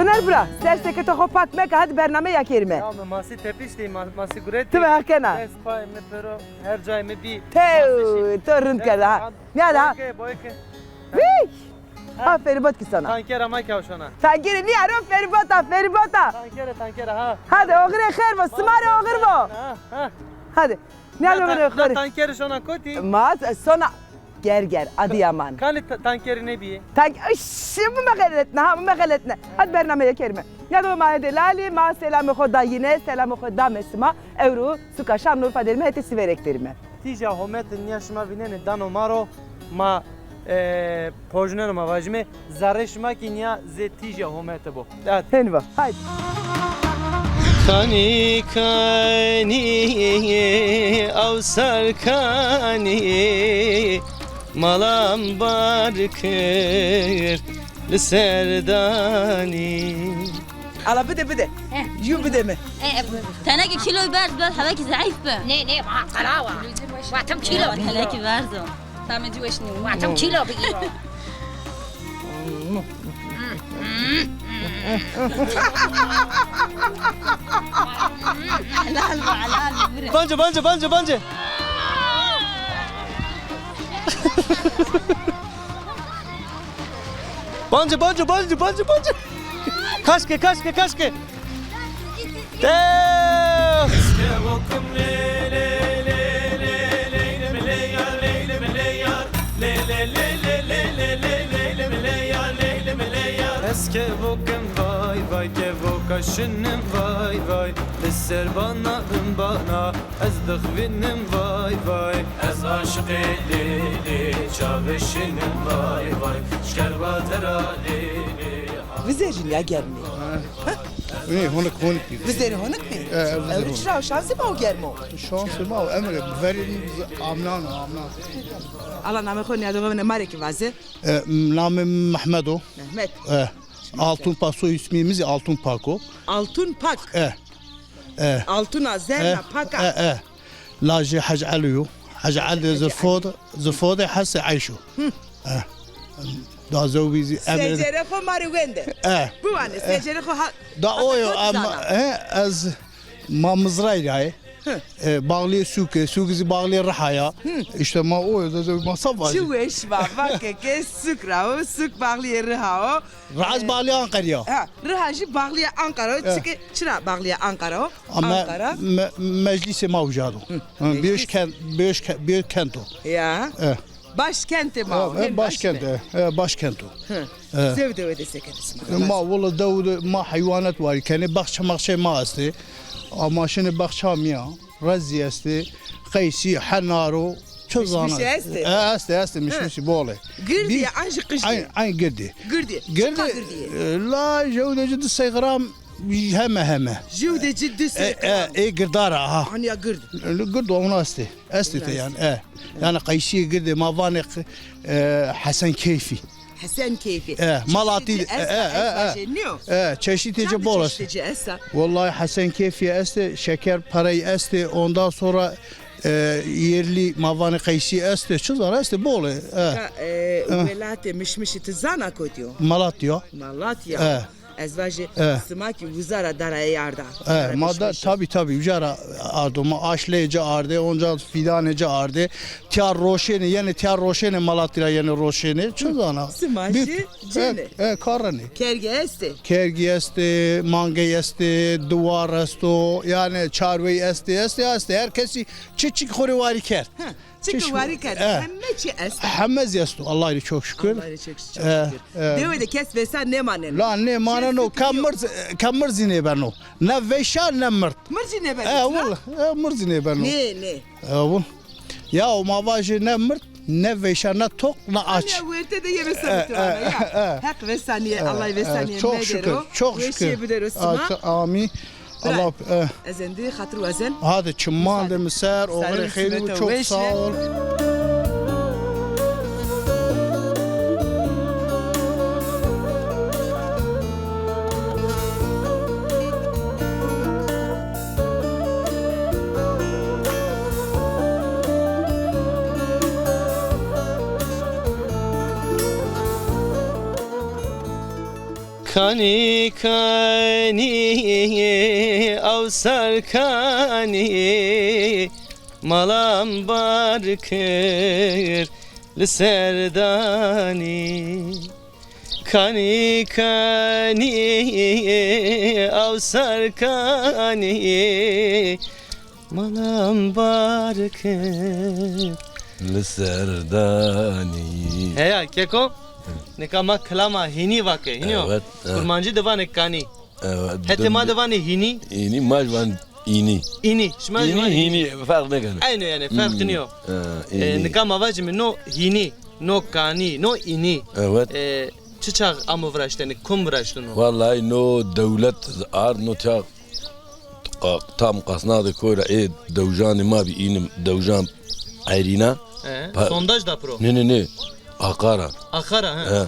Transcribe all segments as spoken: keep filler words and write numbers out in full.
Soner bira, ser seketa xo pak meke, hadi bernameya kerime. Ya mi masî tepiştî, ma-, masî guretî. Ti ve heq kena. Dest pay mi pero, her cay mi bî. Tew, to rind kerde ha. Nîya de ha. Boyke, boyke. Vîy! Ha, feribot ki sana. Tankera ma kewşona. Tankere nîya ro, feribota, feribota. Tankere, tankere ha. Hadi, oxirê xêr bo, sima rê oxir bo. Ha, ha. Hadi. Nîya de oxirê xêr. Tankeri şona kotî? Ma sona Gerger, Adıyaman. Kanî ta-, tankerî nêbîyê? Tank-, iş, bu mexeletne ha, bu mexeletne. Hadi bernameya kerime. Nîya de ma hede lalî, ma selamê xo da yine, selamê xo dame sima. Ewro suka Şanlıurfa derime, hetê Siverek derime. Tîja homete nîya şima vînenê dano ma ro, ma, e, pojneno ma vajîme, zerrê şima kî nîya zê tîja homete bo. Hadi. Hên va, haydi. Kanî, kanî, awsar kanî, malam bar kir li ser danî. Ala bide, bide. He. Ju bide mi? E, e, bu. Tenekî kîlo berz, biraz hevekî zayıf bi. Nê, nê, ma qelawa. Vatim kîlo. Tenekî berz o. Tamê ci weş nîyo. Vatim kîlo bigîro. Helal be, helal be. Bence, bence, bence, bence. Bence, bence, bence, bence, bence. Kaşke, kaşke, kaşke. Te. Ez kevokim vay vay, kevoka şinim vay vay, li ser bana bin bana, ez dixwînim vay vay. Ez aşiqê lê lê, çavê şinim vay vay, şkerwa dera lê lê. Vizêr jî nîya germ ê. Nê, honik, honik bî. Vizêrê honik bî? E, vizêr honik. Ewro çira o, şansê ma o germ o? Şansê ma o, emre, verên amnan o, amnan. Ala namê xo nîya de vevine ma rê kî vaze. E, namê mi Mehmet o. Mehmet. E, Altun Pak, soy ismî mi zî Altun Pak o. Altun Pak? E. E. Altuna, zerna, paka. E, e. Lajê Hec Elî yo. Hec Elî Zifod, Zifodê Hesê Eyşo. Hı. E. Da zewbî zî emir. Secerê xo ma rê wende. E. Biwane, e, secerê xo ha-, da o yo, ama, e, ez ma Mizrayî ra yê. Hı. E, baxliyê sûk ê, sûk zî baxliyê Riha ya. Hı. Îşte ma o yo, da zewbî ma saf vajî. Çi weş va, va ke ke sûk ra o, sûk baxliyê Riha o. Riha zî baxlîya Anqerî ya. Ha, Riha jî baxlîya Anqara o. Çike çira baxlîya Anqara o? Ama Anqara. Me-, meclîsê ma uca do. Hı, ha, meclîs. Büyük kent, büyük ke-, büyük kent o. Ya. E. Başkentê ma o. E, başkent, e, e, başkent o. Hı. E. Zewde wede sekenê sima? E, ma wele dew de ma heywanet warî kenê, baxçe maxçe ma estê. Ama şinê baxça mîya. Rezî estê, qeysî, henar o, çi zana. Mişmişî estê? E, estê, estê, mişmişî bol ê. Girdî yê an jî qij de? Eyn, eyn girdî. Girdî. Girdî, çiqa girdî yê? E, la jew de ci di sey gram heme heme. Jew de ci di sey gram. E, e, ê girda ra, ha. Aniya gird. E, gird ona estê. Estê te yanî, e. Yanî qeysîyê girdê ma vanê, e, Hesen Keyfî. Hesen Keyfî. E, Malatî, e, e, e, e, çeşîtê ci bol est. Çeşîtê ci esta? Wellahî Hesen Keyfî estê, şeker parey estê, ondan sonra, e, yerli ma vanê qeysî estê, çi zana estê, bol ê, e. Ka, e, welatê mişmişî ti zana kotî yo? Malatya. Malatya. E. Ez vajî, e, sima kî uza ra darayê arda. E, ma da, tabî, tabî, uca ra ardo. Ma aşleyê ci ardê, onca fîdanê ci ardê. Tîya roşenê, yenê tîya roşenê, Malatî ra yenê roşenê. Çi zana? Sima jî cenê. E, e, karenê. Kergî estê? Kergî estê, mangey estê, diwar esto, yanî çarwey estê, estê, estê. Her kesî çi çik xo rê warî kerd. Hı. Çi ki warî kerdî, e, heme çî est. Heme zî esto. Allahî rê çok şükür. Allahî rê çok, çok şükür. E, e. Dewe de kes vêsan nêmaneno. La nêmaneno, kes mird, kes mird zî nêbeno. Ne vêşa ne mird. Mird zî nêbeno. E, willa, e, mird zî nêbeno. Nê, nê. E, bu. Ya o ma vajê ne mird, ne vêşa, ne toq, ne aç. Ya werte de yeme sebitî vana ya. Heq vêsanîye, Allahî vêsanîye medero. Çok şükür, çok şükür. Weşîye bidero sima. Amîn. Allah, e. Ez êndî xatir wazen. Hadi çiman de mi ser, oxirê xeyrî bo, çok sağ ol. Kanî, kanî, awsar kanî, malam bar kir li ser danî. Kanî, kanî, awsar kanî, malam bar kir. Li ser danî. Heya, keko, nika ma kilama hînî vake, hînî yo? Evet, evet. Kurmancî de vanê kanî. Evet. Hetê ma de vanê hînî. Hînî, ma jî van înî. Înî. Şima jî vanê hînî. Înî, hînî, ferq nêkeno. Eynî yanî, ferq nîyo. Ha, e, înî. Nika ma vacîme no hînî, no kanî, no înî. Evet. E, çi çax amo viraştene, kom viraştino? Wellahî no dewlet ard no çax qa-, tam qasna de koyra ê dewjanê ma bî, înî dewjan erîna. E, pa-, sondaj da piro? Nê, nê, nê. Aqara. Aqara, he. He.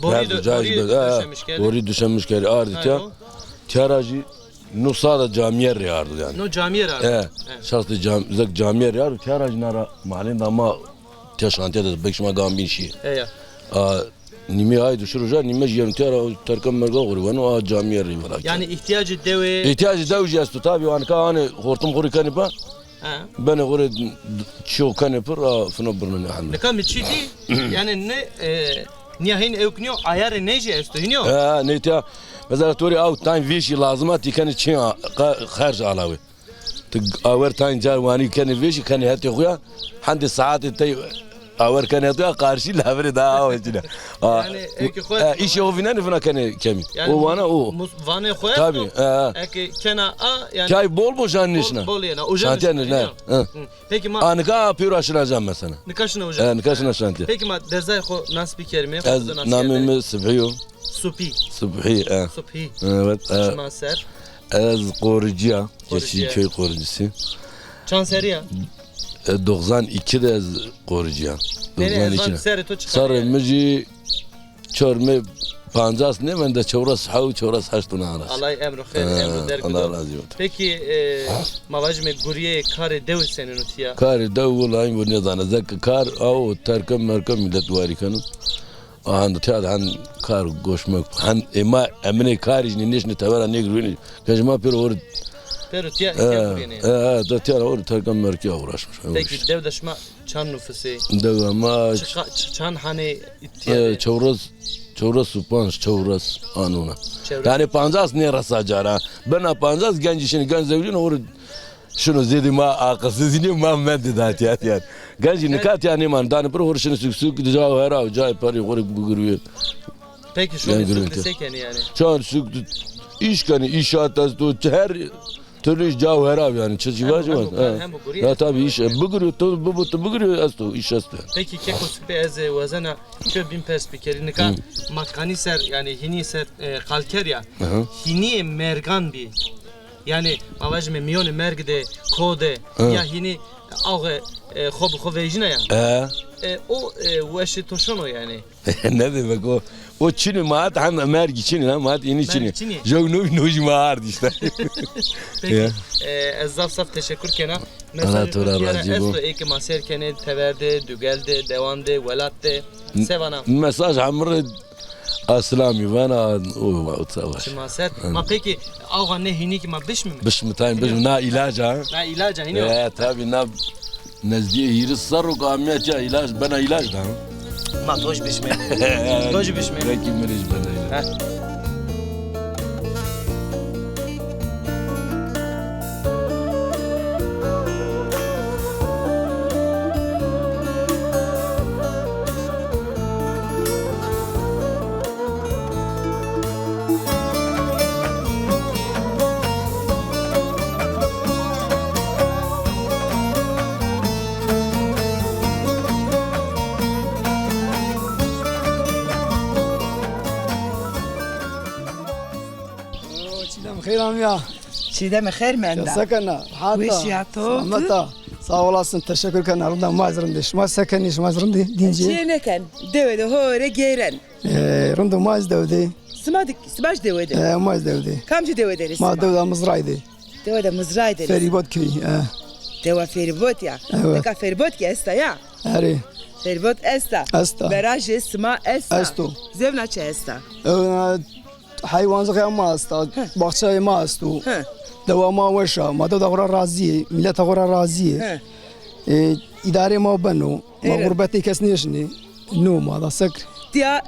Borî de, borî de, he, döşemiş kerdî. Borî döşemiş kerdî, ardî tiya. Tiya ra jî no sa de camîye rê ardo yanî. No camîye rê ardo. He. He. Şaxtê cam-, zek camîye rê ardo. Tiya ra jî na ra malên da ma tiya şantiye de bek şima gam bîn şî. He ya. A, nîmê ay de şiro ja, nîme jî yeno tiya ra, terka merga xo rê weno, a camîye rê vela. Yanî îhtîyacê dewê. Îhtîyacê dew jî esto tabî, anika anê hortum xo rê kenê pa. Ha. Benê xo rê çîyo kenê pir, a fino birnenê hende. Nika mi çî dî, yanî ne, e, nîya hîn ewk nîyo, ayarê ney jî esto, hîn yo? Ha, ney tiya, mesela to rê aw tayn vêşî lazim a, ti kenê çî a, qa-, xerc alawê. Ti awer tayn car wanî kenê vêşî, kenê hetê xo ya, hendê saetê tey awer kenê hetê xo ya, qarşî lavirê daha awe çîne. A, yanî, eke xo, e, îşê xo vînenê fina kenê kemî. Yanî, o wana o. Mus-, vanê xo esto. Tabî, e, e. Eke kena a, yanî. Tay bol bol jan nêşna. Bol, bol yena. Uca şantiye nêşna. Hı. Peki ma. A, nika pêro şina can mesela. Nika şina uca. E, nika şina şantiye. Peki ma derzayê xo nas bikerîme. Ez namê mi Sibhî yo. Supî. Subhî, e. Subhî. Evet, e. Şima ser. Ez qoricî ya. Qoricî ya. Keçîköy qoricîsî. Çand serî ya? E, doksan iki de ez qoricî ya. Nê, nê, doksan iki ez de. Serê to çiqar ya? Serê mi jî çormê pancas nêmende, çewres hew, çewres heşt na arasî. Allah emro xeyr, emro derg do. Allah razî olsun. Peki, e, ma vajîme gurîyê karê dewe senîn o tiya? Karê dewe wulay mi nêzana. Zek kar, aw, terke merke milet warî keno. Hende tiya de hen kar goş mekû. Hen ê ma eminê karî jî nêşnê tevera nêgirwênê. Gejê ma pêro or. Pêro tiya, e, tiya gurîyenê. E, e, da tiya ra or terka merkîya uğraşmış. Peki, dew de şima çand nufus ê? Dewa ma. Çi qa-, çi, çand hanê tiya de? E, çewres, çewres û panc, çewres anûna. Çewres. Yanî pancas nêresa cara. Bena pancas gencî şinî, genc zewcîn or. Şino zêdî ma aqilsiz nîyo, ma mendî da tiya tiya. Gencî nika tiya nêman, danê pir hor şino suk suk, di ca hera, cayê perî xo rê bigirwî. Peki şonî suk di se kenî yanî? Çand suk di, îş kenî, îşat esto, her türlü îş ca hera yanî, çi cî vajî. Hem bu gurî. Ya tabî îş, e, bigirwî, to bibo, to bigirwî esto, îş esto. Peki keko Supî, ez, e, wazena çi bîn pers bikerî. Nika ma kanî ser, yanî hînî ser, e, qal ker ya. Hînîyê mergan bî. Yanî, ma vajîme mîyonê merg de, ko de, ya hînî awe, e, xo bi xo vejîna ya. E. E, o, e, weşê to şono yanî. Ne demek o? O çinî, ma het hema mergî çinî, ha, ma het înî çinî. Merg çinî. Jew no, no jî ma ard îşte. Peki, e, ez zaf zaf teşekkür kena. Mesajê to ra razî bo. Esto ê ke ma sêr kenê, tever de, dugel de, dewan de, welat de. Se vana? Mesaj hemir Eslamî vana, o, o savaş. Şima ser. Ma peki, awa nê hînî ki ma bişmîme? Bişmî, tayn bişmî. Na îlac a. Na îlac a, hînî yo? E, tabî, na nezdîyê hîris serr o ke amîya ca îlac, bena îlac da. Ma to jî bişmî. To jî bişmî. Belkî mi rê jî bena îlac. He. Oo, Çiğdem, xeyr amîya. Çiğdem, xeyr menda. Ya, se kena? Rahat a? Weşîya to? Selamet a. Sağ olasın, teşekkür kena. Rind a, ma zî rind ê. Şima se kenî, şima zî rind ê? Dîncî? Çîyê nêken. Dewe de ho rê geyren. E, rind o, ma zî dewe de. Sima de, sima jî dewe de? E, ma zî dewe de. Kamcî dewe der ê sima? Ma dewe de Mizray de. Dewe de Mizray der ê sima? Feribot köyü, e. Dewa Feribot ya. Evet. Nika feribot ki esta ya? Erê. Feribot esta. Esta. Verajê sima esta. Esto. Zewna çi esta? Zewna, e, Heywancixê ma esta, baxçeyê ma esto. He. Dewa ma weş a, ma dewda xo ra razî yê, mîleta xo ra razî yê. He. E, îdarê ma beno, ma xurbetê kes nêşinê. No ma da sekir. Tiya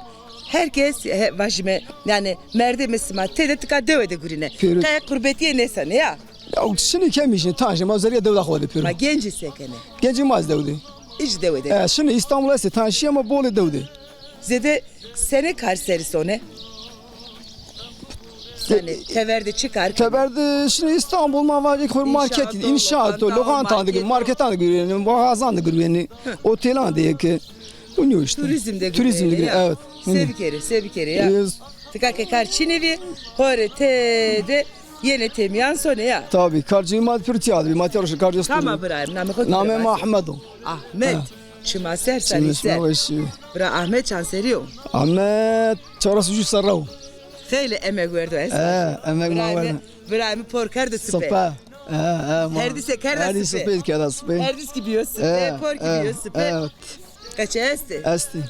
herkes, he, vajîme, yanî merdimê sima têde tika dewe de gurîne. Pêro- Qe qurbetîye nêsenê ya. Ya şinê kemî şinê, tan şinê, ma zerrîya dewda xo de pêro. Ma gencî se kenê? Gencî ma zî dew de. Î zî dewe de. E, şinê Îstanbul estê, tan şîya ma bolê dew de. Zêde senê kar serî sonê? Yanî tever de çi kar kenê? Tever de şinê Îstanbul, ma vajê xo marketî, înşaat o, loqantan de, marketan de girwenî, maxazan de girwenî, otelan de yeke. Winî yo îşte. Turizm de girwenî, evet. Se bikerê, se bikerê ya. Tika ke kar çinê bî, xo rê têde yenê têmîyan sonê ya. Tabî, karcî ma pir tîya de bî, ma tîya roşê karcî esto. Kam a birayê mi? Namê xo? Namê ma Ahmed o. Ahmed. Çima ser, sarî ser. Bira Ahmed çand serrî yo? Ahmed çewres û ju serre yo. Xeylê emeg werdo ez. E, emeg ma werdo. Birayê mi por kerdo sipe. Sipe. E, e, ma. Herdîse kerda sipe. Herdîse kerda sipe. Herdîs kî bîyo sipe, por kî bîyo sipe. Evet. Qeçe estê? Estê.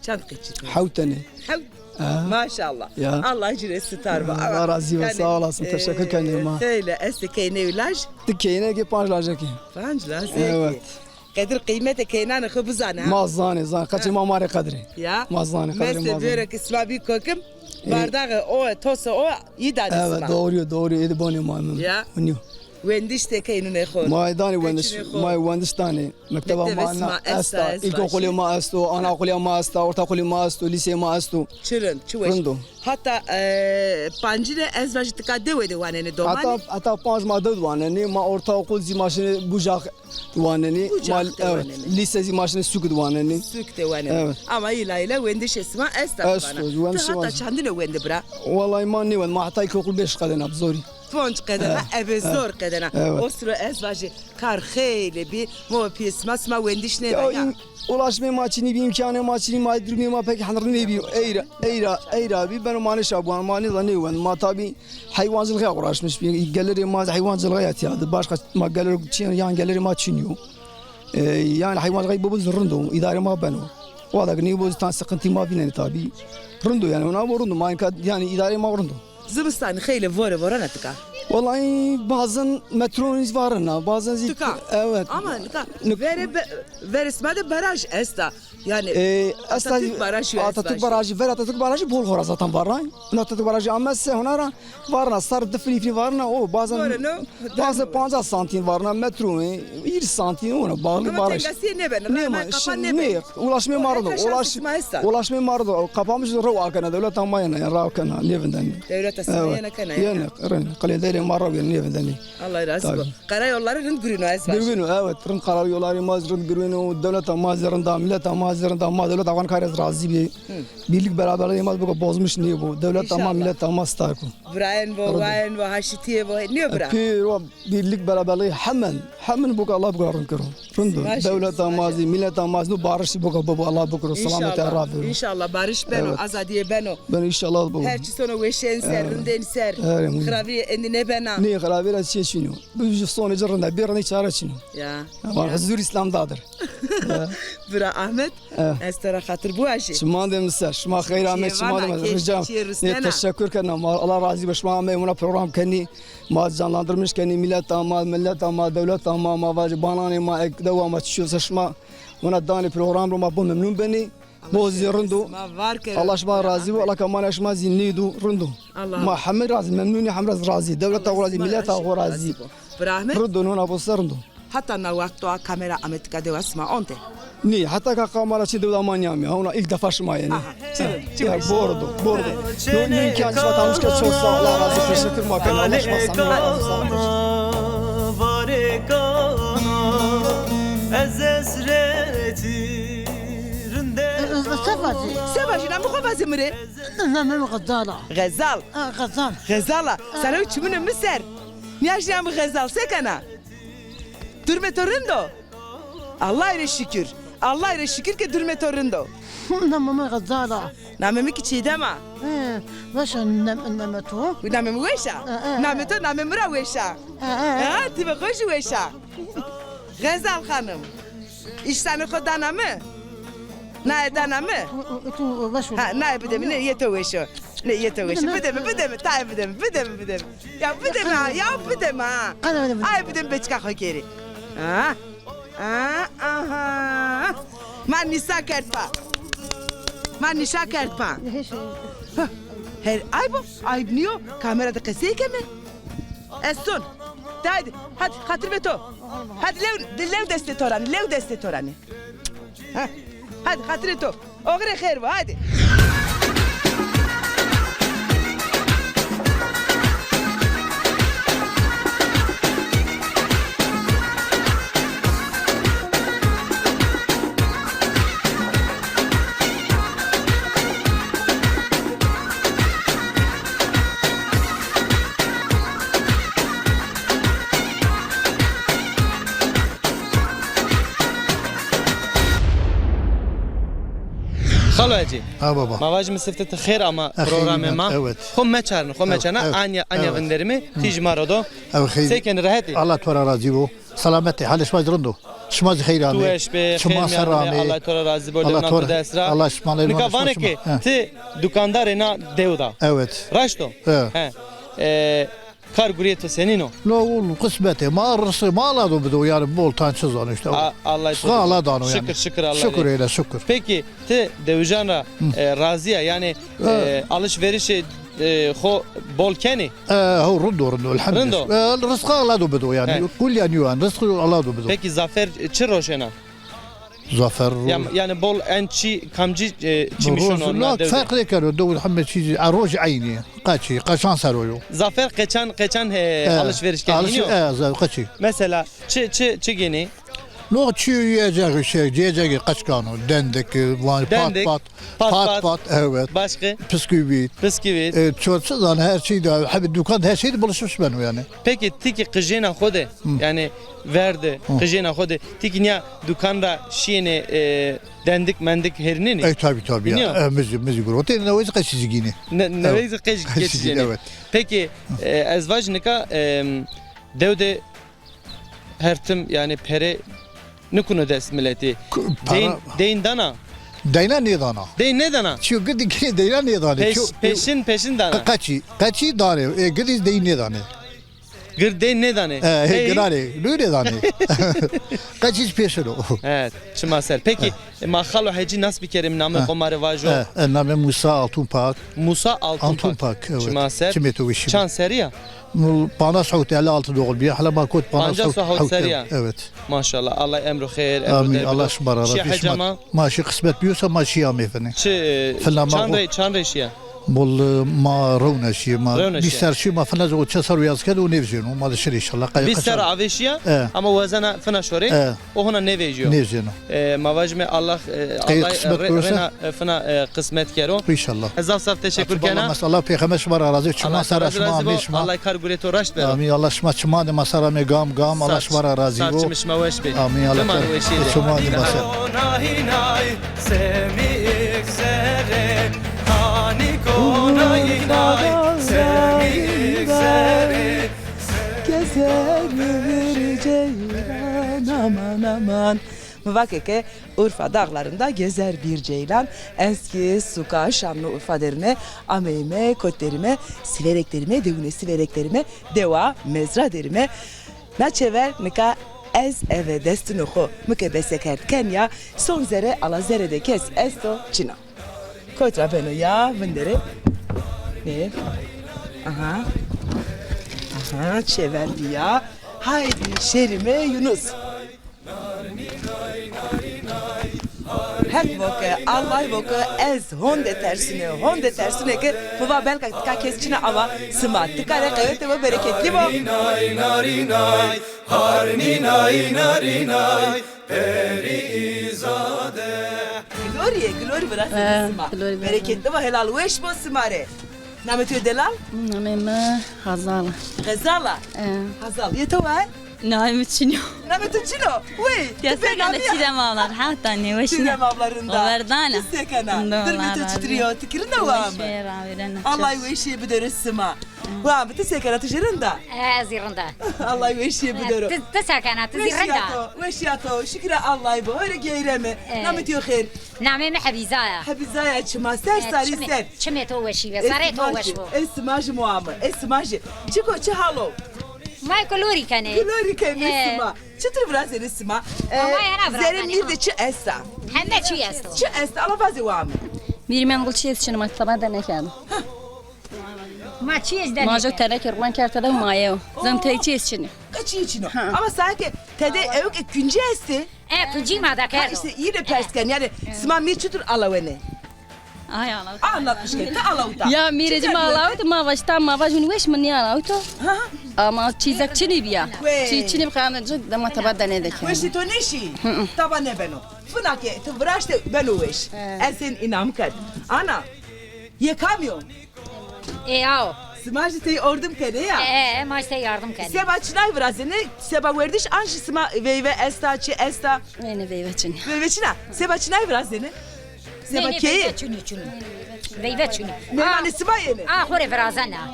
Çand qeçî? Hewt tenê. Hewt. Ha. Maşallah. Ya. Allah ci rê sitar ba. Allah razî bo. Sağ olasın. Teşekkür kenê ma. Xeylê estê keyney û laj? Di keynekê, panc lajekê. Panc lajekê. Evet. Qedir qîmetê keynanê xo bizanê ha. Ma zanê, zanê. Qeçê ma ma rê qedirê. Ya. Ma zanê qedirê ma zanê. Mestê bêro ke sima bî kokim, bardaxê o, tosê o yî danê sima. Evet, doğru, doğru. Êdî bonê ma. Ya. Winî yo. Wendiş de keynûnê xo. Ma danê wendiş, ma wendiş danê. Mekteba ma na esta, îlkokulê ma esto, anaokulê ma esta, ortaokulê ma esto, lîseyê ma esto. Çi rind, çi weş. Rind o. Hata, e, pancine ez vajî tika dewe de wanenê domanî? Hata, hata panc ma dew de wanenê, ma ortaokul zî ma şinê Bucak de wanenê. Bucak de wanenê. Lîse zî ma şinê Sûk de wanenê. Sûk de wanenê. Evet. Ama îla îla wendişê sima esta. Esto, wendişê ma. Ti hata çandine wendî bira? Wellahî ma nêwend, ma heta îlkokul beş qedena bi zorî. Ponc qedena, ebe zor qedena. Evet. O siro ez vajî kar xeylê bî, ma pîyê sima, sima wendiş nêda ya. Ulaşmê ma çinî bî, îmkanê ma çinî, ma durumê ma pek henrî nêbî. Eyra, eyra, eyra bî, beno ma nêşa biwan, ma nêda nêwend. Ma tabî heywancilixîya uğraşmiş bî. Gelirê ma heywancilixîya tîya di. Başka ma gelir çin, yan gelirê ma çin yo. E, yanî heywancilixî bibo zî rind o, îdarê ma beno. Wada ki nêbo zî tan sıkıntı ma vînenê tabî. Rind o yanî, ona bo rind o. Ma imkan, yanî îdarê ma rind o. Zimistan xeylê vore vorena tika? Wellahî bazen metronî varena, bazen zî... Tika? Evet. Ama nika, verê be-, verê sima de baraj esta. Yanî, e, esta, Atatürk Barajı, Atatürk Barajı, ver Atatürk Barajı bol xora zaten varena. Atatürk Barajı ame se hona ra varena, sar di finî finî varena, o bazen, bazen pancas santim varena, metronî, hîris santim, ona bağlı baraj. Ama tengasîye nêbena, nê ma, kapan nêbena. Ulaşmê ma rind o. Ulaşmê ma rind o. Kapamiş rew akena, dewleta ma yena, ya, rew kena, nêvindenê. Dewleta sima yena kena ya. Yena, yena. Qilêderê ma rew yena, nêvindenê. Allah razı bo. Karayolları rind girîno ez vajî. Girîno, evet, rind karayolları ma rind girîno, dewleta ma zî rind a, mîleta ma zî rind a, ma dewleta xo karê ez razî bî. Birlik beraberliğê ma biko bozmuş nêbo. Dewleta ma, mîleta ma star ko. Birayên bo, wayên bo, haşîtîyê bo, nîyo bira? Pêro. Birlik beraberliği hemen, hemen biko, Allah biko rind kiro. Rind o. Dewleta ma zî, mîleta ma zî, no barişî biko bibo, Allah bikiro. Selametî ra biro. Înşallah barış beno, azadîye beno. Beno înşallah bibo. Her çi sono weşên ser, rindên ser. Xirabî endî nêbena. Nê, xirabî ra çi çin o. Bi sonê ci rind a, bê rindî çare çin o. Ya. Huzur Îslam dadir. Bira Ahmet, ez to ra xatir biwajî. Çiman de mi ser. Şima xeyr amê, çiman de mi ser. Rica. Nê, teşekkür kena. Allah razî bo. Şima amê, wina program kenî. Ma canlandırmış kenî, mîleta ma, mîleta ma, dewleta ma, ma vajî bananê ma, ek dewa ma, çi şiyo se şima wina danê program ro, ma bo memnun benî. Bo zî rind o. Allah şima razî bo, Allah kamana şima zî nêdo, rind o. Ma hemî razî, memnunî, hemî razî. Dewleta xo razî, mîleta xo razî. Rind o, nona bo se rind o. Heta na wext a kamera ame tika dewa sima onte? Nê, heta ka kamera çin dewda ma nîyamî. Ona ilk defa şima yenî. Aha, çi, çi. Ya, bordo, bordo. No, no imkan şima tanış ke çok sağ ol, Allah razı olsun, teşekkür ma kena. Allah şima samî razı olsun. Varê kana ez esretî rinde. Se vajî? Se vajî, namê xo vaze mi rê. Namê mi Xezal a. Xezal? Ha, Xezal. Xezal a. Sere çimunê mi ser. Nîya jî namê Xezal, se kena? Durumê to rind o? Allahî rê şikir. Allahî rê şikir ke durumê to rind o. Namê mi Xezal a. Namê mi kî Çiğdem a. He, weş a nam-, namê to? Namê mi weş a? E, e, e. Namê to namê mi ra weş a. E, e, e. Ha, ti ve xo jî weş a. Xezal xanim. Îştanê xo dana mi? Naye dana mi? Tu, tu, tu weş o. Ha, naye bide mi, nê, yê to weş o. Ne, yeto weşî. Bide mi, bide mi, tayê bide mi, bide mi, bide mi. Ya bide mi ha, ya bide mi ha. Qada bide mi. Ay bide mi, beçika xo kerî. Ha? Ha, aha. Ma nîsa kerd pa. Ma nîşa kerd pa. Her ayb o, ayb nîyo. Kamera de qesey keme. Eston. De haydi, hadi, xatir ve to. Hadi lew, lew destê to ra nê, lew destê to ra nê. Ha, hadi, xatirê to. Oxirê xêr bo, hadi. Xalo Ecî. Ha baba. Ma vajîme sifte ti xêr ama programê ma. Evet. Xo meçarne, xo meçarne. Anya, anya vinderîme. Ti jî ma ra do. Ew xeyr. Se kenî, rehet î? Allah to ra razî bo. Selamet ê. Halê şima zî rind o. Şima zî xeyr amê. Tu weş bê, xêr mîyan de bê. Allah to ra razî bo, lewna to dest ra. Allah şima lewna. Nika vanê ke ti dukandar ê na dew da. Evet. Raşt o? He. He. E, kar gurîyê to senîn o? La oğlum, qismet ê. Ma rızkı, ma Allah do bido, yanî bol tan çi zano îşte. A-, Allah to. Rızkı Allah dano yanî. Şikir, şikir Allah. Şikir eyle, şikir. Peki, ti dewijan ra, e, razî ya? Yanî, e, alışverişê, e, xo bol kenî? E, ho, rind o, rind o, elhamdülillah. Rind o. E, rızkı Allah do bido yanî. He. Kullen yo yanî, rızkı Allah do bido. Peki, zafer çi roşena? Zafer ro- Ya, yanî bol en çî, kamcî, e, çimî şono na dew de? Ferq nêkero, dew heme çî zî, a, roj eynî. Qeçî, qeçan ser o yo. Zafer qeçan, qeçan, e, alışveriş kenî, nîyo? E, zafer qeçî. Mesela, çi, çi, çi gênî? No çi yiyecek şey, yiyecek qeçkan o, dendik, e, var, pat, pat, pat, pat, evet. Başka? Bisküvit. Bisküvit. E, çorçu zan her şey de, hebi dukan her şey de buluşmuş ben o yanî. Peki, ti ki qijêna xo de, yanî ver de, qijêna xo de, ti ki nîya dukan ra şîyêne, e, dendik mendik herinênî? E, tabi, tabi ya. E, mi zî, mi zî gurotê, newey zî qeçî zî gînî. Ne-, newey zî qeç-, qeçî zî gînî. Evet. Peki, e, ez vaj nika, e, dew de her tim, yanî pere nikuno dest miletî. Deyn, deyn dana? Deyna nêdana. Deyn nêdana? Çiyo gidî gînî deyna nêdanê. Peş-, peşin, peşin dana. Qe-, qeçî, qeçî danê. E, gidî deyn nêdanê. Gir deyn nêdanê. E, hey, giranê. Nû nêdanê. Qeçî zî pêşin o. Evet, çima ser. Peki, e, ma Xalo Hecî nas bikerîm, namê xo ma rê vajo. E, e, namê Musa Altunpak. Musa Altunpak. Altunpak, evet. Çima ser. Çimê to weşî. Çand serrî ya? Panas hewt, elli altı doğum bîya. Hala ma kot panas hewt. Pancas û hewt serrî ya. Evet. Maşallah. Allah emro xêr, emro derbi do. Amin. Allah şima ra razî. Şîya heca ma? Ma şî, qismet bîyosa ma şîya amê finê. Çi, e, çand rey, çand rey şîya? Bol, e, ma rewna şîyê ma. Rewna şîyê. Bîst serr şî ma fina o çe serr û yaz kerd û nêvjêno. Ma de şirê înşallah. Bîst serr avê şîya, e, ama wazena fina şorê, e, o hona nêvejîyo. Nêvjêno. E, ma vajime Allah, e, Allah, e, qismet re-, rena, e, fina, e, qismet kero. Înşallah. Ez zaf zaf teşekkür kena. Allah pêxember şima ra razî. Çiman ser ra şima, amê şima. Allah kar gurê to raşt bero. Amîn. Allah şima çiman de ma ser amê gam gam. Allah şima ra razî bo. Saç, saçim şima weş bê. Amîn. Allah kar. Çiman de ma ser. Semîk zerê, hanî konayî nay, semîk zerê. Gezer bir ceylan, aman, aman. Mi va ke ke Urfa dağlarında gezer bir ceylan. Ez ki suka Şanlıurfa derime, ameyime, kot derime, Siverek derime, dewune Siverek derime, dewa Mezra derime. Na çever nika ez eve destino xo mi ke bese kerd ken ya, son zere ala zere de kes esto çin o. Kot ra beno ya, vinderê. Nê? Aha. Aha, çever bîya. Haydi şerîme Yunus. Heq vo ke, Allah vo ke ez honde tersune, honde tersune ke mi va belka tika kes çin a ama sima. Tika rê qewete bo, bereketli bo. Narinay, narinay, harninay, narinay, perîzade. Glorie, glorie, virasê sima. Bereketli bo, helal weş bo sima rê. Namê to delal? Namê mi Hazal. Xezal a? E. Hazal. Yê to wa? Namê mi çin o. Namê to çin o? Wey. Ya se gane Çîdem abla, heta nêweş ne. Çîdem abla rinda. O verdana. Ti se kena? Dirmê to çitir yo? Ti ki rinda wa mi? Weş ê, ravirena. Allah weşê bidere sima. Wa mi, ti se kena, ti jî rind a? E, ez zî rind a. Allah weşîye bidero. Ti, ti se kena, ti zî rind a? Weşîya to, weşîya to. Şukir Allahî bo. Hore geyreme. E. Namê to yo xêr? Namê mi Hebîza ya. Hebîza ya çima. Ser sarî ser. Çimê to weşî be. Sarê to weş bo. Ez sima jî mo ame. Ez sima jî. Çik o, çi hal o? Ma gilorî kenê. Gilorî kenê sima. Çitur virazenê sima? E, zerê mîr de çi esta? Heme çî esto. Çi esta? Ala vaze wa mi. Mîrî mi qul çî ez çinî, ma taba de nêkerdo. Ma çî ez de nêkerdo. Ma jo teneke ruman kerd tede û maye o. Zem tey çî ez çinî. Ka çî çin o. Ama sanki tede ewk e kuncî estê. E, kuncî ma de kerdo. Ha, îşte îne pers ken. Yanî sima mîr çitur alawenê? Ay, anlat. Anlatmış ki, ti alawta. Ya, mîrê ci ma alawt, ma vaşta, ma vaj min weş, min nîalawto. Ha? Ama çîzek çinî bîya. Çî çinî bi, qandê ci de ma taba de nêdekê. Weşê to nêşî? Taba nêbeno. Fina ke ti viraşte beno weş. Ez sên înam kerd. Ana, yê kam yo? Ê, aw. Sima jî tey ordim kenê ya? E, e, ma jî tey yardim kenê. Seba çinay virazenê? Seba werdiş an jî sima veyve esta, çi esta? Nê, nê, veyve çinî. Veyve çin a? Seba çinay virazenê? Seba keyî? Nê, nê, veyve çinî, çinî. Veyve çinî. Mêmanê sima yenê? A, xo rê virazena.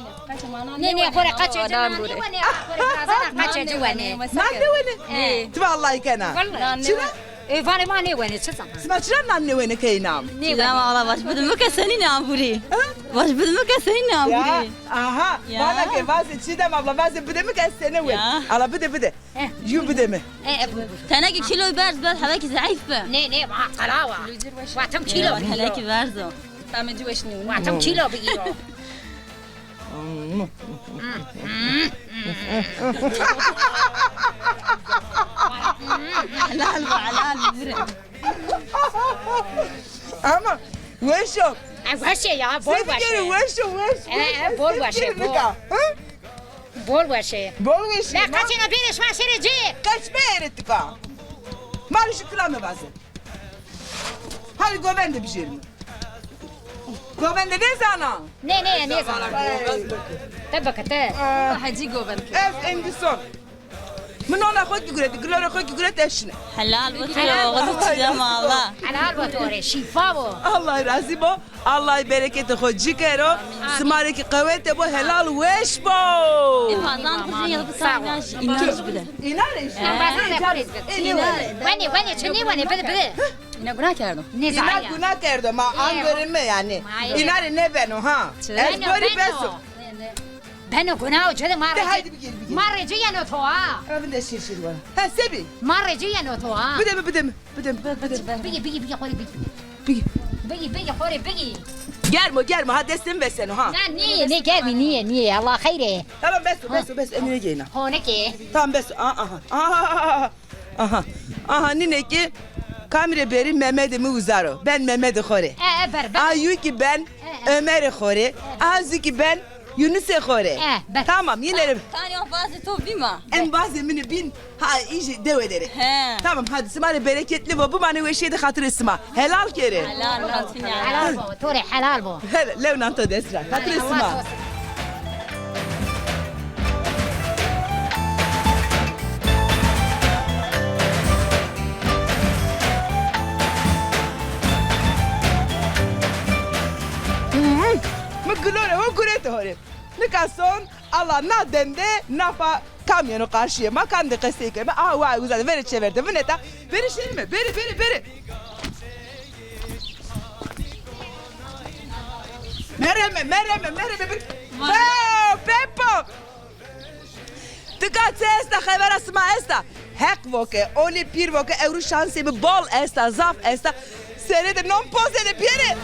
Nê, nê, xo rê qeçê ci nan nêwenê, a, xo rê virazena, qeçê ci wenê. Nan nêwenê? E. Ti vallahi kena. Vallahi. Çira? E, vanê ma nêwenê, çi zana? Sima çira nan nêwenê keyî nam? Nêwenê. Ya, valla, vaş bidim ke senî nam vurî. Ha? Vaş bidim ke senî nam vurî. Aha, vana ke vaze Çiğdem abla, vaze bide mi ke ez sene wen. Ala bide, bide. Ju bide mi. E, e, bu, bu. Tenekê kîlo berz, berz, hevekî zayıf bi. Nê, nê, ma qelawa. Vatim kîlo bigîro. Tenekî berz o. Tamê ci weş nîyo. Vatim kîlo bigîro. Helal bu, helal bu. Ama weş o. E, weş e ya, bol weş e. Weş o, weş, e, weş, e, bol weş e, bol. Bol weş e. Bol weş e. Ne kaçına bir iş maşere ci. Kaçma ere tika. Marişi kilame vaze. Hadi govende bir şey mi? Govende ne zana? Ne, ne, ne zana? Te bakate. Hacı govend. Ez endison. Mi nona xo kî guretî, gilorê xo kî guretî, ez şine. Helal bo to, oğlu Çiğdem abla. Helal bo to rê, şîfa bo. Allah razî bo. Allah bereketê xo ci kero. Sima rê kî qewete bo, helal weş bo. Ê, bazan kuzin ya da bir tane inanç bile. Înare işte. Bazan ne kuzin? Wenê, wenê, çi nêwenê, bide, bide. Îna guna kerdo. Îna guna kerdo, ma an verîme yanî. Îna rê nêbeno ha. Ez gorî beso. Beno guna o, çi de ma rê ci. De haydi bigir, bigir. Ma rê ci yeno to ha. Evinde şir şir var. Ha, sebi. Ma rê ci yeno to ha. Bide mi, bide mi, bide mi, bide mi. Bigî, bigî, bigî, xo rê bigî. Bigî. Bigî, bigî, xo rê bigî. Germ o, germ o, ha, destê mi veseno ha. Na, nîyê, nê germî, nîyê, nîyê. Allah xeyr ê. Tamam, beso, beso, beso, emine geyna. Honike. Tamam, beso. Aha, aha. Aha. Aha, nîne kî kamî rê berî, Memedê mi uza ro. Ben Memedê xo rê. E, e, ber, ber. A, yû kî ben Ömerê xo rê. A, zû kî ben Yunusê xo rê. E, ber. Tamam, yine rê. Kanî o vazê to bîma. En vazê min ê bîn, ha, îjî dewe der ê. He. Tamam, hadi, sima rê bereketli bo, bimanê weşîye de, xatirê sima. Helal kerê. Helal, helal. Helal bo, to rê helal bo. Hele, lew nan to dest ra. Xatirê sima. Mi gilorê ho gurete ho rê. Nika son, ala na dende, nafa kam yeno qarşîye ma, kam de qesey keme. Aha, wa uza de, verê çever de vineta. Berê şêrîme, berê, berê, berê. Mereme, mereme, mereme, bir. Wow, Pepo! Tika çi esta, xebera sima esta? Heq vo ke, olê pîr vo ke, ewro şansê mi bol esta, zaf esta. Serê de non pozenê, biyerê.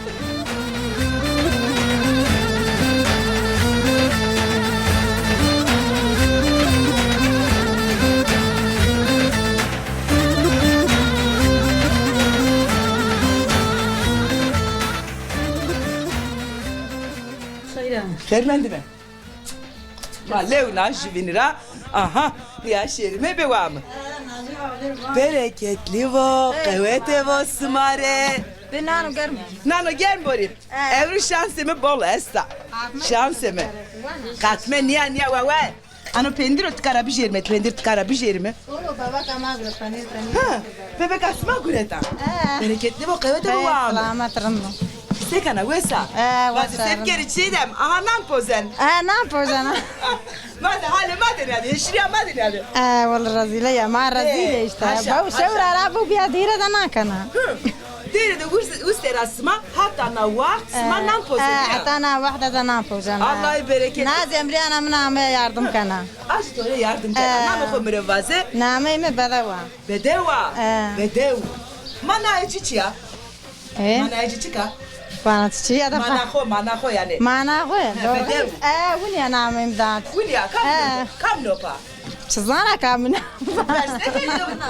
Xeyr mendime. Ma lewna jüvinî ra. Aha, ya şêrîme be wa mi. Bereketli vo, qewete vo sima rê. Be nano germ. Nano germ borî. Ewro şansê mi bol esta. Şansê mi. Qatme nîya nîya wa wa. Ano pendir o, tika ra bijêrîme, pendir tika ra bijêrîme. Olo, baba ka ma gure penîr, penîr. Ha, bebeka sima gureta. Bereketli bo, qewete bo wa mi. Selamet, rind o. Ekana wesa. E, wesa. Vaze se bikerî Çiğdem. Aha nan pozen. E, nan pozen. Vaze halê ma de nîyade, hişirîya ma de nîyade. E, wele rezîle ya, ma rezîle îşte. Haşa, haşa. Bew şewra ra bew bîya dêre de nan kena. Hı. Dêre de ustê ra sima hata na waxt sima nan pozena. E, hata na waxt de nan pozena. Allah bereket. Na zemrîyana min ame yardim kena. Aşt to rê yardim kena. E. Namê xo mi rê vaze. Nameyê mi Bedew a. Bedew a. E. Bedew. Manayê ci çi ya? E? Manayê ci çik a? Vana çi ya da. Mana xo, mana xo yanî. Mana xo. He, doğru. Bedew. E, winî ya namê mi da. Winî ya, kam, e, no pa? Kam no pa? Çi zana kam no pa? Pers nêkerî,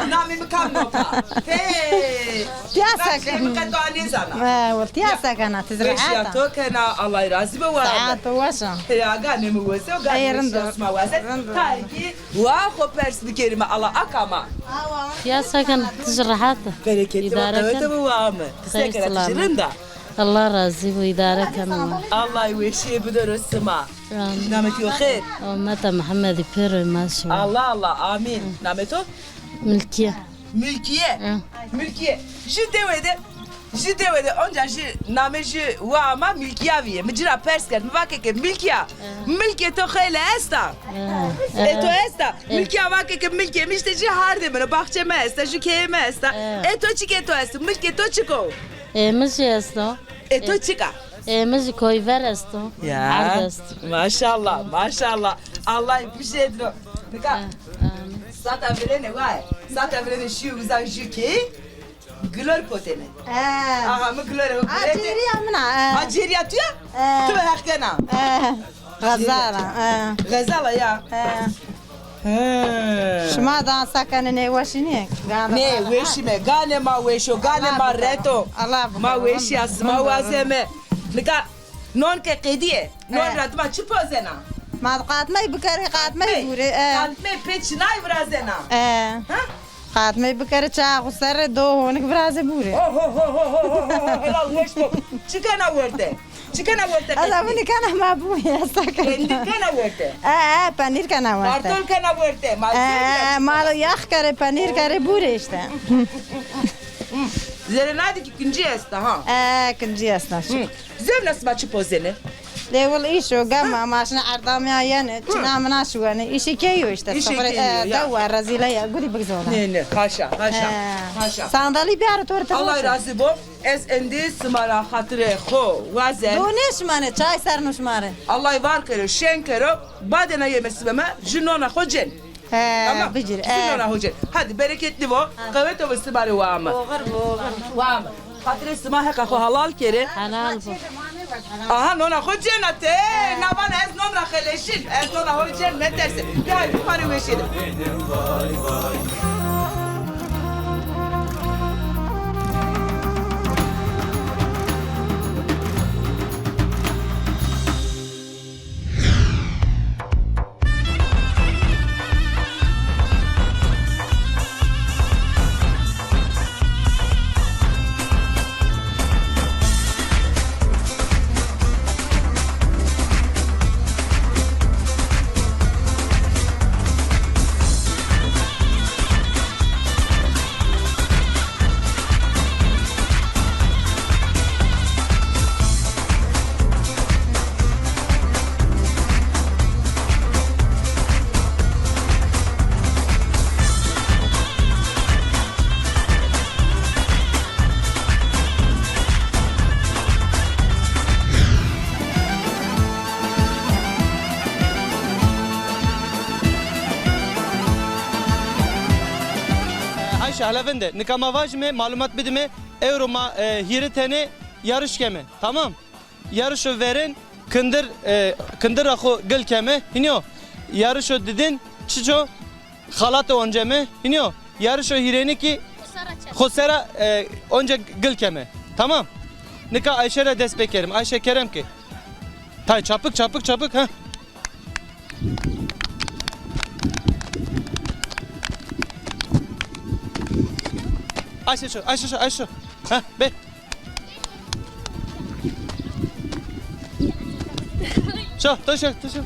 namê mi kam no pa? Hey. Tîya se kena. Namê mi qet a nêzana. E, wele tîya se kena, ti zî rehet a. Weşîya to kena, Allah razî bo wa. Saet to weş a. Ya, ganê mi wes o, ganê weşîya sima wes. Tayê kî wa xo pers bikerîme, Allah a kam a. Tîya se kena, ti zî rehet a. Bereketli bo, qewete bo wa mi. Ti se kena, ti zî rind a. Allah razî bo, îdare kena. Allah weşîye bidero sima. Amîn. Namê to xêr? Ometa Mihemedî pêro ma şima. Allah Allah, amîn. Namê to? Milkîye. Milkîye. Hı. Milkîye. Jû dewe de, jû dewe de onca jû namê jû wa ma Milkîya vîye. Mi ci ra pers kerd. Mi va ke ke Milkîya. Hı. Milkê to xeyle esta? Hı. Ê to esta? Hı. Milkîya va ke ke milkê mi îşte jû hardê min o, baxçê mi esta, jû keyê mi esta. Hı. Ê to çikê to esto? Milkê to çik o? Ê mi jî esto. Ê to çik a? Ê mi jî koyver esto. Ya. Hard esto. Maşallah, maşallah. Allah bijêdiro. Nika. Sata virêne vay. Sata virêne şîyo uza jû keyî. Gilor potêne. E. Aha, mi gilorê ho gilete. A, cêrîya min a, e. A, cêrîya tu ya? E. Tu ve heq kena. E. Xezal a, e. Xezal a ya. E. He. Şima da se kenê, nê weşî nîyê? Nê, weşîme. Ganê ma weş o, ganê ma rehet o. Ma weşîya sima wazeme. Nika non ke qedîye. Non ra dima çi pozena? Ma qatmey bikerê, qatmey bûrê. E. Qatmey pê çinay virazena? E. Ha? Qatmey bikerê, çaxa xo ser rê do honik virazê bûrê. Ho, ho, ho, helal, weş bo. Çi kena werte? Çi kena werte? Ez winî kena ma bûye, ez ta kena. Pendîr kena werte? E, e, penîr kena werte. Kartol kena werte. E, e, ma lo yax kerê, penîr kerê, bûrê îşte. Zerênadî kî kincî esta ha. E, kincî esta. Hı. Zewna sima çi pozenê? Lê wil îşo, gema, ma şina erdamîya yenê, çina mina şuwenê. Îşê keyî yo îşte. Îşê keyî yo, e, ya. Dewa rezîle ya, gurî bigzona. Nê, nê, haşa, haşa, haşa. Sandalî biyarê to rê. Allah razî bo. Ez endî sima ra xatirê xo wazen. Do nêşimanê, çay ser nuşmare. Allah var kero, şen kero, badê na yeme sima mi, jû nona xo cên. He, tamam. Bicir, jû nona xo cên. Hadi, bereketli bo, qewete bo sima rê wa mi. Oxir bo, oxir. Wa mi. Xatirê sima heqa xo helal kerê. Helal bo. Aha, nona xo cêna ti. He. Na vana ez non ra xeleşin. Ez nona xo cên, meterse. Ya, bir pare weşî de. Ayşe, hele vinde, nika ma vajime, malumat bidime, ewro ma, e, hîrê tenê yarış keme. Tamam? Yarışo verên kindir, e, kindir ra xo gil keme. Hînî o. Yarışo didin çiço xalate onceme. Hînî o. Yarışo hîrênî kî xo sera, e, once gil keme. Tamam. Nika Ayşe ra dest pêkerim. Ayşe kerem ke. Tay çapik, çapik, çapik, ha. Ayşe şu, Ayşe şu, Ayşe şu. Ha, be. Şo, to şo, to şo.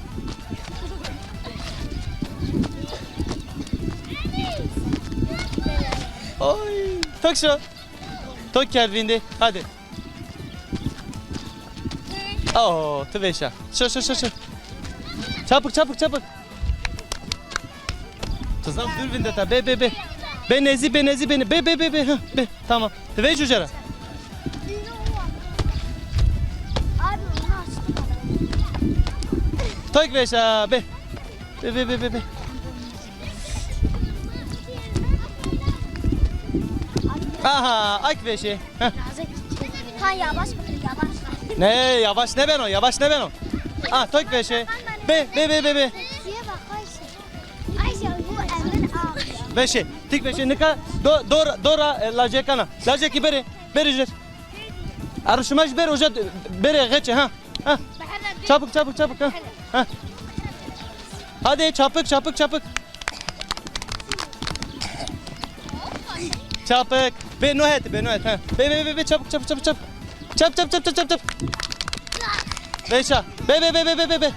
Oy, to şo. To kerd vîndê. Hadi. Oo, ti vêşa. Şo, şo, şo, şo. Çapık, çapık, çapık. Ti zaf dûr vindeta. Bê, bê, bê. Bê nezî, bê nezî, bê ne-, bê, bê, bê, bê. Ha, bê. Tamam. Ti vêj uca ra. Abi, onu açtım. Tek vêşa, bê. Bê, bê, bê, bê, bê. Aha, ak vêşê. Heh. Ha, yavaş, yavaş. Ne, yavaş nêbeno, yavaş nêbeno. Ah, tek vêşê. Bê, bê, bê, bê, bê. Suya bak, Ayşe. Ayşe, bu Emir abi. Vêşê, tik vêşê, nika do, do, do ra, e, lacekana. Lacekî bêrê, bêrê jêr. Arı şima jî bêrê uca, bêrê xeçê, ha. Ha. Çabuk, çabuk, çabuk, ha. Ha. Hadi, çapık, çapık, çapık. Çapık. Bê no het, bê no het, ha. Bê, bê, bê, bê, çabuk, çabuk, çabuk, çabuk. Çap, çap, çap, çap, çap, çap. Vêşa. Bê, bê, bê, bê, bê, bê, bê.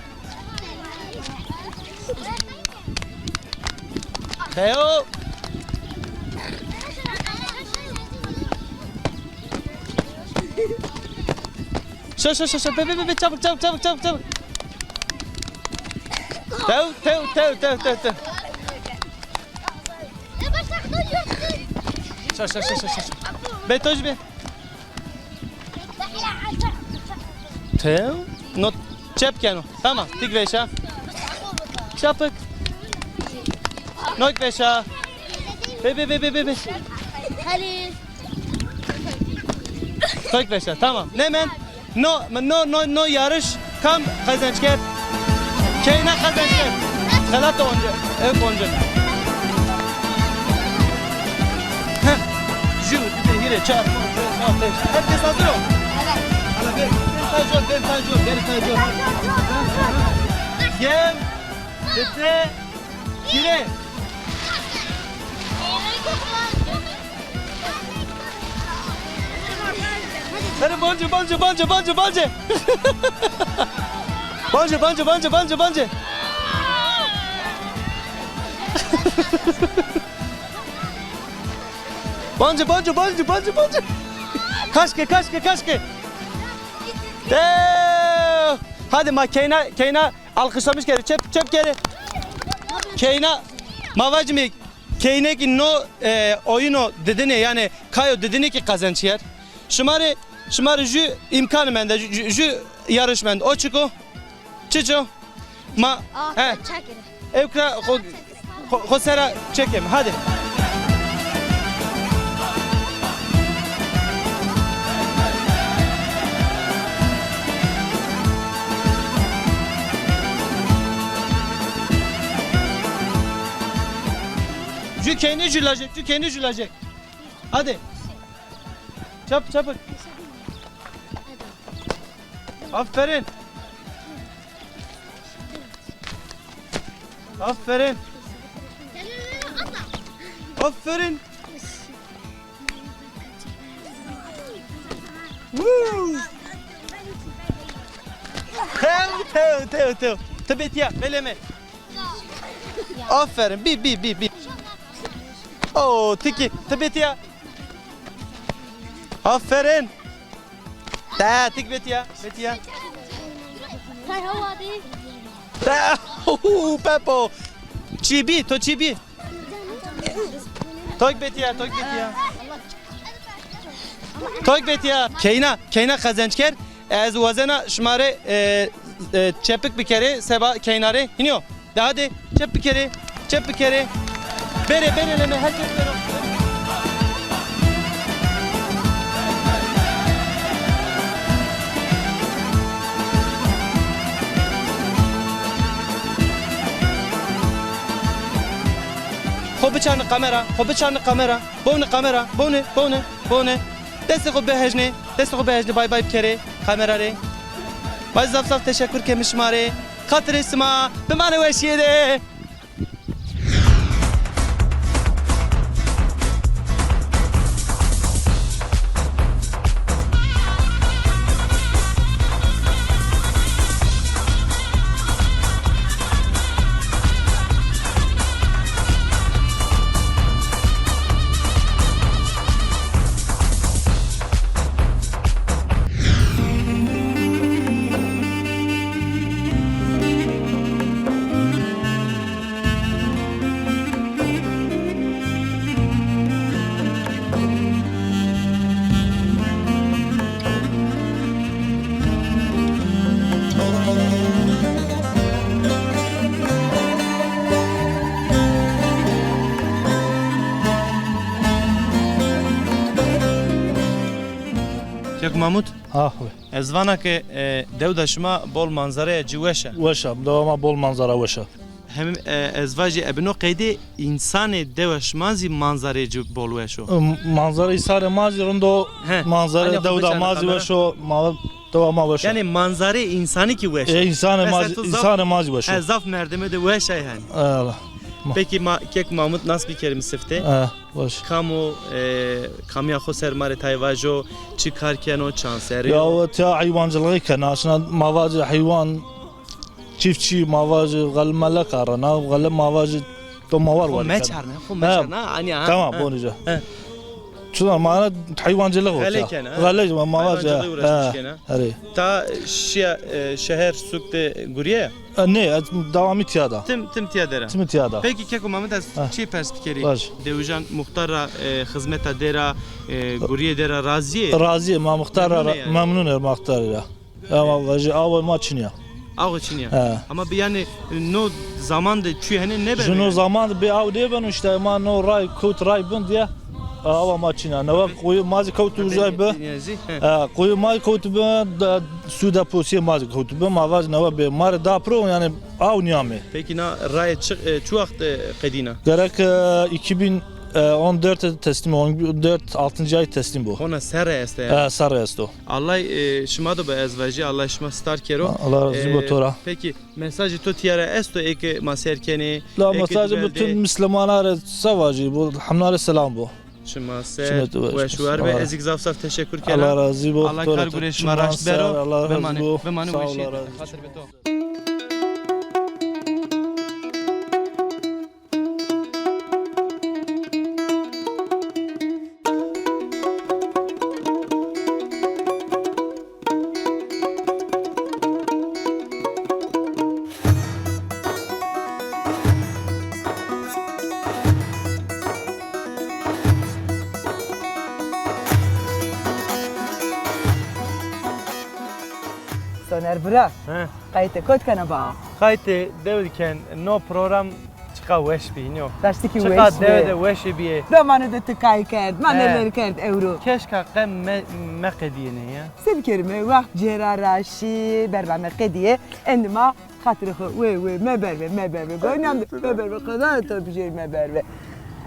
Beo. Şo, şo, şo, şo. Bê, bê, bê, bê. Çabuk, çabuk, çabuk, çabuk, çabuk. Tew, tew, tew, tew, tew, tew. Şo, şo, şo, şo, şo. Bê, toj bê. Tew, no çep keno. Tamam, tik vêşa. Çapık. Nok vêşa. Bê, bê, bê, bê, bê, bê. Halil. Tek vêşa, tamam. Nêmend? No, no, no, no yarış kam qezenç kerd? Keyna qezenç kerd? Xelat onca, ev onca. Heh. Ju, dide, hîrê, çar, panc, şeş, heft, heşt. Herkes hazır ol. Evet. Hala bir, bir tane zor, bir tane zor, bir tane zor. Gel, dide, hîrê. Hadi boncu, boncu, boncu, boncu, boncu. Boncu, boncu, boncu, boncu, boncu. Boncu, boncu, boncu, boncu, boncu. Kaşke, kaşke, kaşke. De. Hadi ma keyna, keyna alkışlamış kere. Çep, çep kere. Keyna, ma vacimê, keynekî no, e, oyuno didinê, yanî kayo didinê kî qezenç yer. Şima rê, şima rê jü îmkanî mende, jü, jü, jü yarış mende. O çik o? Çiç o? Ma, he. Ewk ra xo, xo, xo sera çekeme. Hadi. Jü keyni jü lajek, jü keyni jü lajek. Hadi. Çap, çapık. Aferin. Aferin. Aferin. Woo! Tew, tew, tew, tew. Ti bêtiya, beleme. Aferin. Bi, bi, bi, bi. Oo, tiki, ti bêtiya. Aferin. Te, tik bêtiya, bêtiya. Tay hawa de. Te, hu, Pepo. Çi bî, to çi bî? Tok bêtiya, tok bêtiya. Tok bêtiya. Keyna, keyna qezenç kerd. Ez wazena şima rê, e, e, çepik bikerê, seba keyna rê. Hînî yo. De hadi, çep bikerê, çep bikerê. Bêrê, bêrê leme, herkes bêro. Xo biçarne kamera, xo biçarne kamera. Bone kamera, bone, bone, bone. Destê xo bihejnê, destê xo bihejnê, bay bay bikerê kamera rê. Ma zaf zaf teşekkür keme şima rê. Xatirê sima, bimanê weşîye de. Mahmut, ha, xo. Ez vana ke, e, dewda şima bol manzaraya ci weş a. Weş a, dewa ma bol manzara weş a. Hem, e, ez vajî, ebe no qeydê însanê dewa şima zî manzarê ci bol weş o. Manzara însanê ma zî rind o, he, manzara dewda ma zî weş o, ma, dewa ma weş o. Yanî manzarê însanî kî weş o. E, însanê ma zî, însanê ma zî weş o. He, zaf merdimê de weş a yanî. Eyvallah. Pekî ma kek Mahmut nas bikerîme siftê. He. Baş. Kam o, e, kamîya xo ser ma rê tay vajo, çi kar keno, çand serrî yo? Ya, o tiya heywancilixî kena. Şina ma vajî heywan, çiftçî, ma vajî xele meleka rena, xele ma vajî tomawar warî kena. Xo meçarne, xo meçarne, anî ha. Tamam, bonî ca. He. Çunar ma heywancilix o tiya. Xele kena, ha. Xele ma, ma vajî. Heywancilixî uğraşmış kena. Erê. Ta şiya, e, şeher, sûk de gurîye? E, nê, ez dewamî tiya da. Tim, tim tiya der a. Tim tiya da. Pekî keko Mehmet, ez çî pers bikerî. Baş. Dewijan muxtar ra, e, xizmeta dê ra, e, gurîyê dê ra razî yê? Razî yê, ma muxtar ra memnun ê, muxtar ra. Ama vajî awa ma çinî ya. Awa çinî ya. He. Ama bi yanî no zaman de çû henê nêbeno. Ji no zaman de bê aw nêbeno, îşte ma no ray kewt ray bin diye. Awa ma çinî ya. Newe kuyu ma zî kewt ucay bi. He, kuyu ma zî kewt bi, da, sû deposîyê ma zî kewt bi. Ma vaj newe bê ma rê da piro, yanî aw nîyamê. Peki na rayê çi, e, çi wext, e, qedîna? Gerek, e, iki bin on dört teslim, on dört, altıncı ay teslim bo. Hona serre este yanî? E, serre esto. Allah, e, şima do be ez vajî, Allah şima star kero. Allah razî bo to ra. Peki mesajê to tîya ra esto ê ke ma ser kenê? La mesajê bütün Müslümanlar ra se vajî, bu hemna rê selam bo. Şima ser weş û war be. Ez zî zaf zaf teşekkür kena. Allah razî bo. Allah kar gurê şima raşt bero. Allah razî bo. Bimanê, bimanê weşîye de. Xatir be to. Soner bira. He. Qaytê kot kena ba? Qaytê dew diken, no program çiqa weş bî, nîyo? Raştî kî weş bî. Çiqa dewe de weşê bîyê. Domanu de ti kay kerd, ma neler kerd ewro. Keşka qe me, meqedîyêne ya. Se bikerîme, wext cêra ra şî, berba meqedîye, endî ma xatirê xo, wê, wê, meberve, meberve. Goynan de, meberve, qeda to bijêr meberve.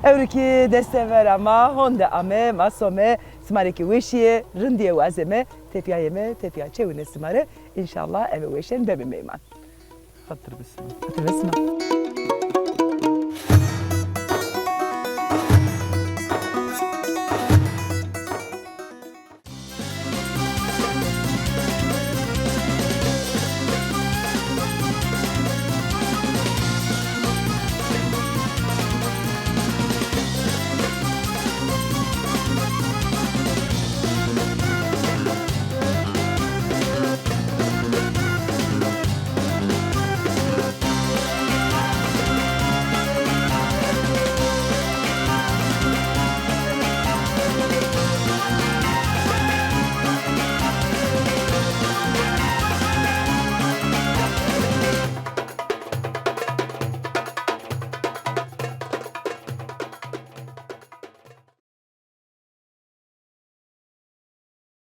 Ewro kî destê vera ma honde ame, ma some, sima rê kî weşîye, rindîye wazeme, tepîya yeme, tepîya çewine sima rê. Înşallah eve weşen beme meyman. Xatir be sima. Xatir be sima.